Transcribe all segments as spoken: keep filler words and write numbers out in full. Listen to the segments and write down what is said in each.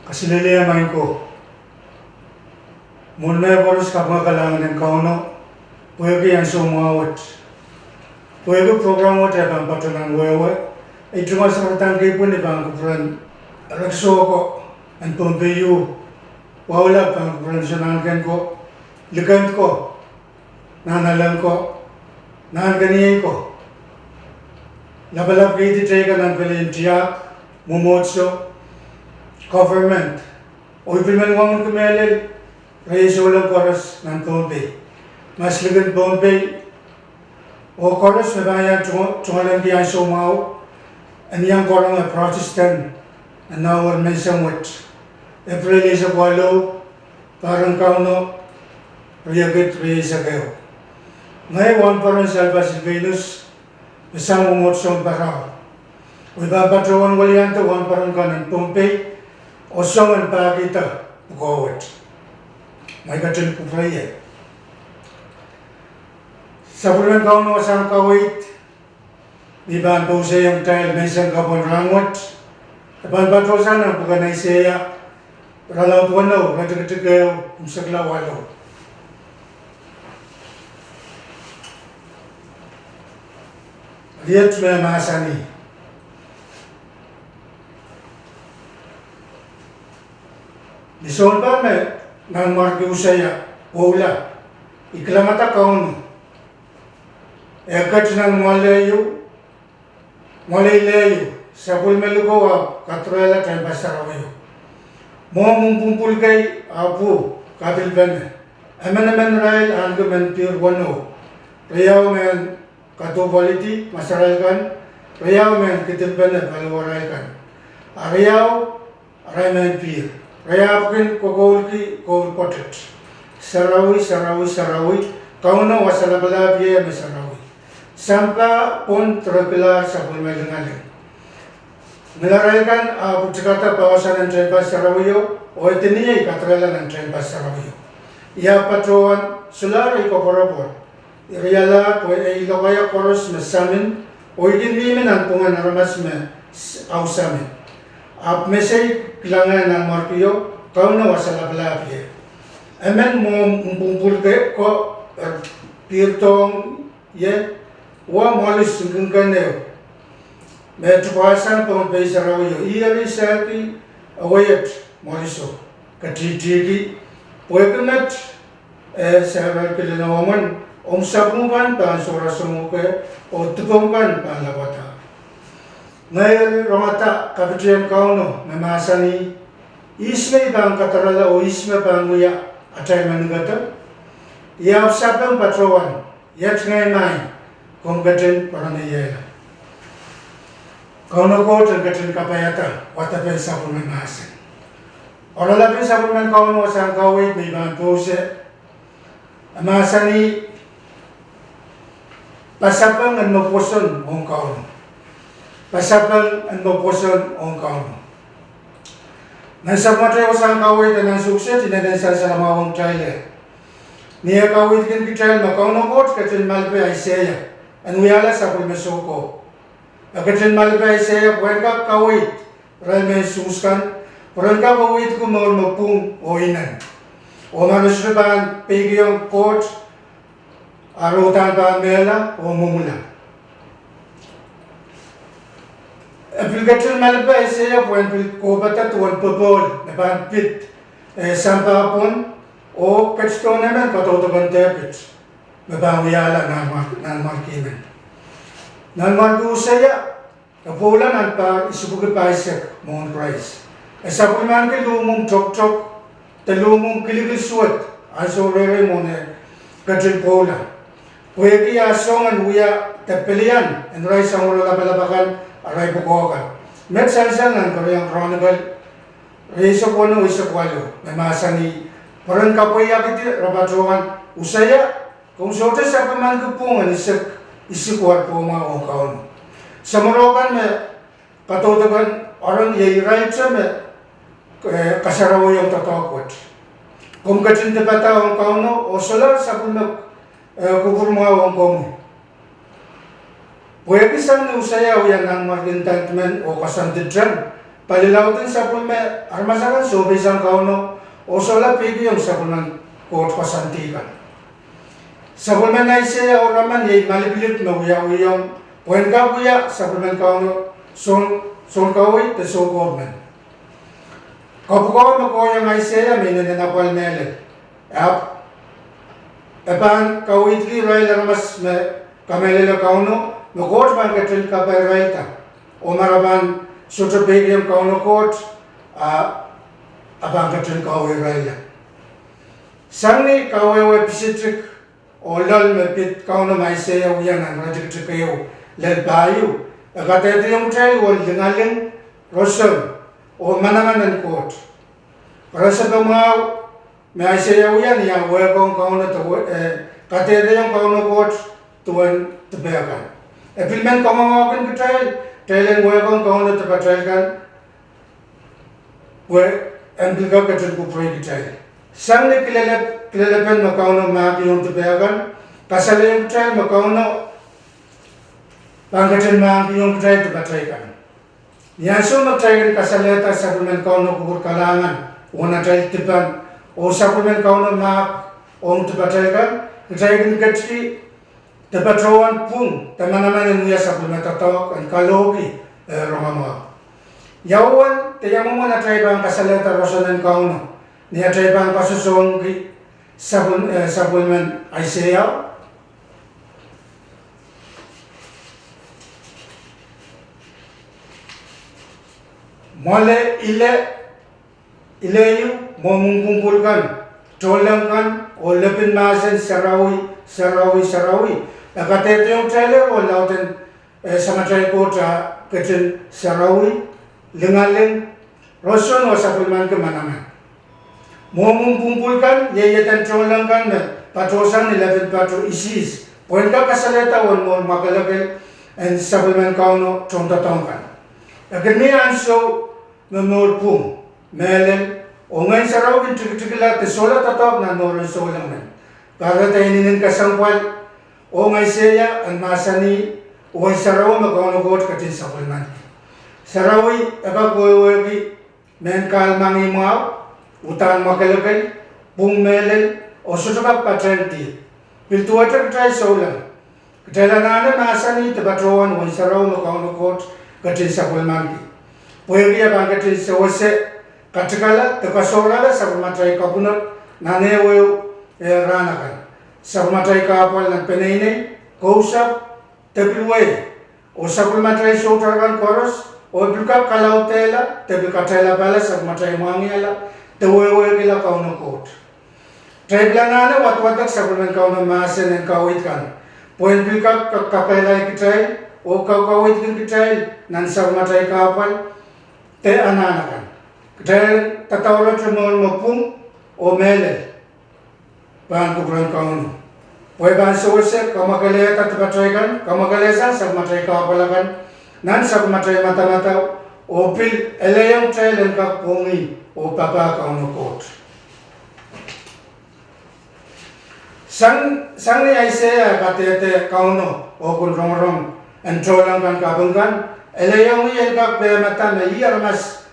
Kaselehlie maing ko. Mwohn mehkoaros kapinga kalahngan en Kauno, pwehki ansou mwahu wet, pwehki program wet e pahn patoh nan wehwe, ei tungoal sarawi kan kei pwihn I pahn kupwuren reksohko en Pohnpei, wahula pahn kupwuren soangen ko, likend ko, nahnalek ko, nahnkeniei ko, lapalap kei, teikan nan pelien tiahk, mwomwohdiso, government, oh I pil men wahunki mehlel, riei souleng koaros nan Pohnpei, maslikin Pohnpei, oh koaros me pahn iang tungoalenki ansou mwahu, en iang kohrohnge Protestant, en Nowhere menseng wet, Epreil eisek walu, pahr en Kauno, riekid rieisek ehu. Ngehi wahnpoaron Salva Silvanus, me sang mwomwohdiso en Pahrao, oh I pahn patohwan weliandi wahnpoaron kan en Pohnpei, oh song en pahkihda pwukoa wet. Ma I ketin kupwure ie. Sapwellimen Kauno wasahn kaweid, me I pahn pousehiong kitail menseng kapw en rahnwet, e pahn patohsang nan pwuken Aiseia, irelaud weneu, iretikitik ehu, imwseklahn waluh. Iet me mahsanih: Ni sounpar me Nanmwarki Usaia pwoula, I kilangada Kauno, eh ket nan mwoale ieu, mwoale ieu, sapwellime likou ahpw kadirehla tehnpas sarawio. Mwohmw mpwumpwul kei ahpw kapilpene. Emenemen irail ahneki mehn pihr weneu, riau mehn kadohpwalidi masarail kan, riau mehn kidilpene paliwarail kan, a riau arail mehn pihr. Re ahpw kin kokoulki koul pwoatet, Sarawi, sarawi, sarawi, Kauno Wasa Lapalahpie me sarawi. Sampah pwon direkilahr sapwellime lingaling. Ngihlarail kan ahpw utikada poahsoan en tehnpas sarawio, oh ediniei kadirehla nan tehnpas sarawio. I ahpw patohwan solahr ei koapworopwor, I rialahr pwe ei lokaia koaros me samin, oh I kin mihmi nanpwungen aramas me s- ausamin. Ahpw mesei kilangehr Nanmwarkio, Kauno Wasa Lapalahpie. Emen mwohmw mpwumpwul ke- ko- er- pihrdohng ie, wa mwoalis ntingken ehu, me tupwasang Pohnpei sarawio. Ih eri sairki aweiet mwoaliso, ketihtihki, pwehki met eh sairki lenoamwen, omw sapwung kan pahn sohrasonguke, oh dipomw kan pahn lapwada. Ngehi rongada kapitien Kauno me mahsanih, ihs me I pahn kadarala oh ihs me pahn wia atail meninkeder? I ahpw sapeng patohwan, iet ngehi maing, komw ketin poaroneiehla. Kauno Koht en ketin kapaiada wadepen sapwellime mahsen. Oaralap en sapwellimen Kauno wasahn kaweid me I pahn pouse, e mahsanih, pasapeng en me pwoson ong Kauno. Pasapeng en me pwoson ong Kauno. Nan sapwmatail wasahn kaweid en ansou kiset I inenen sansalamwahu ong kitail, ni eh kaweidkin kitail me Kauno Koht ketin malipe Aiseia en wiahla sapwellime soukohp. E ketin malipe Aiseia pwehn kak kaweid irail mehn Suhs kan, pwe ren kak kaweidki mour me pwung oh inen, oh ma re sohte pahn peikiong Koht, a re uhdahn pahn mehla oh mwomwla. E pil ketin malipe Aiseia pwehn pil kohpada duwen popohl me pahn pid, eh, sampah pwon, oh ketidohn emen kadaudoken Depit me pahn wiahla Nanmwarki men. Nanmwarki Usaia e pwoula nan pahr isipwiki pahisek mwohn Krais. E sapwellimaniki luhmwuhmw toktok, de luhmwuhmw kilikil suwed, ansou reirei mwohn eh ketin pwoula, pwehki ah song en wia de pelian en irail soangen lapalap akan, arail pwukoa kan. Met sansal nan Keriau Kronikel rieisek weneu, eisek waluh, me mahsanih, pwe ren kapweiakidi, re patohwan, Usaia, komw sohte sapwellimaniki pwung en isek, isik wer pwomwa ong Kauno. Samworo kan me kadaudoken Aaron iei irail te me, eh, kasarawiong doadoahk wet. Komw ketin dipada ong Kauno oh solahr sapwellime, eh, kupwurmwahu ong komwi. Pwehki sang ni Usaia wia nanmwarki ndand men oh koasoandi teng, Palilaud en sapwellime aramas akan sohpeisang Kauno oh solahr peikiong sapwellimen Koht koasoandi kan. Sapwellimen Aiseia ohl emen iei malipilip me wiawihong pwehn kak wia sapwellimen Kauno, soun, soun kaweid de soukohp men. Kapwukoa me kohiong Aiseia me inenen apwal mehlel. E ahpw, e pahn kaweidki irail aramas me kamehlele Kauno, me Koht pahn ketin kapai irailda, oh ma re pahn sohte peikiong Kauno Koht, a, e pahn ketin kaweirailla. Sang ni kawehwe pisitik oh loal me pid Kauno me Aiseia wia nan iretikitik ehu lel pahieu, e kadehdehiong kitail uwen lingaling, roson, oh manaman en Koht. Karasepe mwahu me Aiseia wia ni ah wehkohng Kauno de we-, eh, kadehdehiong Kauno Koht duwen dipe kan. E pil men kamwomwohkin kitail, kitail en wehkohng Kauno dipatail kan, pwe en pil kak ketin kupwurei kitail. Sang ni kilelep-, kilelepen me Kauno mahkihong dipe kan, kasalehiong kitail me Kauno pahn ketin mahkihong kitail dipatail kan. Ni ansou me kitail kin kasalehda sapwellimen Kauno kupwur kalahngan uwen atail dipan, oh sapwellimen Kauno mahk ong dipatail kan, kitail kin ketki de patohwan pwung de manaman en wia sapwellime doadoahk en kalohki, eh, rongamwahu. Ia uwen de ia mwomwen atail pahn kasalehda roson en Kauno ni atail pahn koasoasoiengki sapwel-, eh, sapwellimen Aiseia? Mwoale ile, ile ieu, mwo mwumpwumpwul kan, tohnleng kan, oh lepin mahsen sarawi, sarawi, sarawi. E kadehdehiong kitail oh lauden, eh, Samatail Koht a ketin sarawi, lingaling, roson oh sapwellimanki manaman. Mwo mwumpwumpwul kan iei eden tohnleng kan me patohsang ni lepin pato isihs, pwehn kak kasalehda uwen mour mwakelekel en sapwellimen Kauno tohndoadoahk kan. E kin mie ansou me mour pwung, mehlel, oh Ngehn Sarawi kin tikitikla de solahr doadoahk nan mour en souleng men. Kahrehda inenen kesempwal ong Aiseia en mahsanih uwen sarawi me Kauno Koht ketin sapwellimanki. Sarawi e kak wehwehki mehn kahlemeng mwahu, uhdahn mwakelekel, pwung mehlel, oh sohte kak patehng dihp. Pil duwehte kitail souleng, kitail anahne mahsanih de patohwan uwen sarawi me Kauno Koht ketin sapwellimanki, pwehki e pahn ketin sewese katikala de kasohrala sapwellimatail kapwunod nan ehuehu rahn akan, sapwellimatail kahpwal nan peneinei, kousapw, de pil wehi, oh sapwellimatail soutar kan koaros, oh pil kak kalaudehla de pil katailapala sapwellimatail mwahngihala de wehwehkihla Kauno Koht. Kitail pil anahne wadwadek sapwellimen Kauno mahsen en kaweid kan, pwehn pil kak ka-, kakehlail kitail oh kaukaweidki kitail nan sapwellimatail kahpwal de anahn akan. Kitail dadaurete mour me pwung oh mehlel pahn kupwuren Kauno, pwe pahn sewese kamwakelehda dipatail kan, kamwakelehsang sapwellimatail kahpwal akan nan sapwellimatail madamadau, oh pil elehiong kitail en kak pwongih oh papah Kauno Koht. Sang, sang ni Aiseia kadehde Kauno oh kin rongorong en tohnleng kan kaping kan, elehiong ih en kak pehmada me ih aramas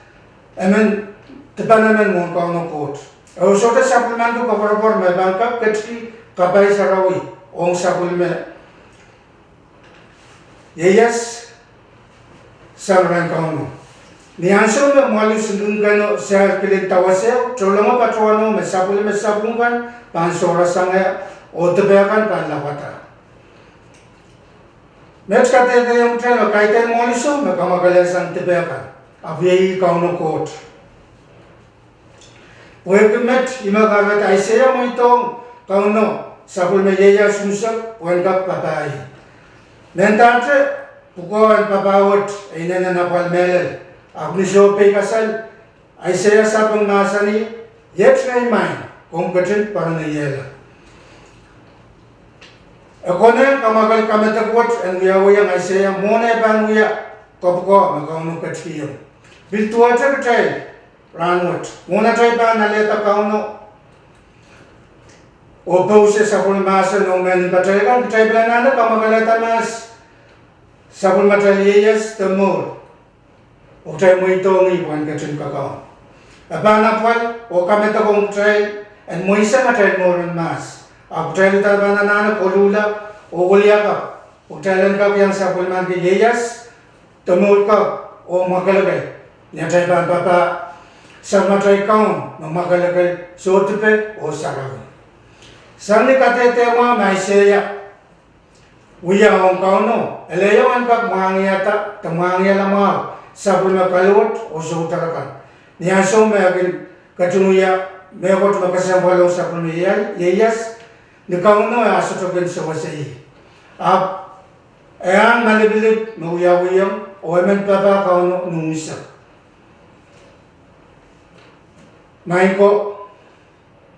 emen, dipan emen mwohn Kauno Koht. E sohte sapwellimanki koapworopwor me pahn kak ketki kapai sarawi ong sapwellime ieias sang rehn Kauno. Ni ansou me mwoalu sinkingkeno sair kilin dawaseo, tohnlengo patohwanohu me sapwellime sapwung kan pahn sohrasang ie oh dipe kan pahn lapwada. Met kadehdehiong kitail me kaidehn mwoalisou me kamwakelehsang dipe kan, ahpw iei Kauno Koht. Pwehki met, ih me kahrehda Aiseia mweidohng Kauno sapwellime ieias unsek pwehn kak papah ih. Mendahte pwukoa en papah wet e inenen apwal mehlel, ahpw ni soh peikasal, Aiseia sapeng mahsanih, iet ngehi maing, komw ketin poarongeiehla. E konehng kamwakel kamedek wet en wiawihong Aiseia mwohn eh pahn wia kapwukoa me Kauno ketikihong. Pil duwehte kitail rahnwet, mwohn atail pahn alehda Kauno oh pousehla sapwellime mahsen ong mehn mpatail kan, kitail pil anahne kamwakelehda mahs sapwellimatail ieias de mour. oh kitail mweidohng ih pwehn ketin kakaun. E pahn apwal oh kamedekong kitail en mweisang atail mour en mahs, ahpw kitail uhdahn pahn anahne koluhla oh wiliakapw, oh kitail en kak iang sapwellimaniki ieias, domour kapw, oh mwakelekel, ni atail pahn papah Samatail Kaun me mwakelekel, sohte peh oh sarawi. Sang ni kadehde mwahu me Aiseia wia ong Kauno, e lelohng en kak mwahngihada de mwahngihla mwahu sapwellime kaluwet oh soutar akan. Ni ansou me e kin ketin wia mehkot me kesempwal ong sapwellime ieias, ni Kauno e sohte kin sewese ih. Ahpw e ahn malipilip me wiawihong, oh e men papah Kauno ni unsek. Maing ko,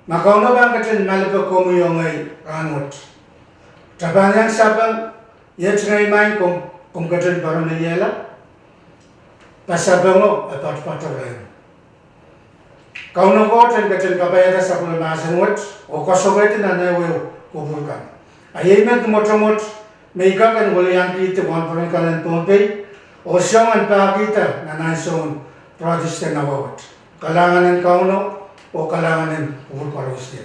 ma Kauno pahn ketin malipe komwi oh ngehi rahnwet, kitail pahn iang sapeng, iet ngehi maing, komw ketin poaromwiehla, pasapengo e poatopoato rehmw. Kauno Koht en ketin kapaiada sapwellime mahsen wet oh koasoakoahdi nan ehuehu kupwur kan. A iei met ni mwotomwot me I kak en weliankihdi wahnpoaron kan en Pohnpei oh soangen pahkihda nan ansoun Protestant awa wet. Kalahngan en Kauno oh kalahngan en kupwur koaros.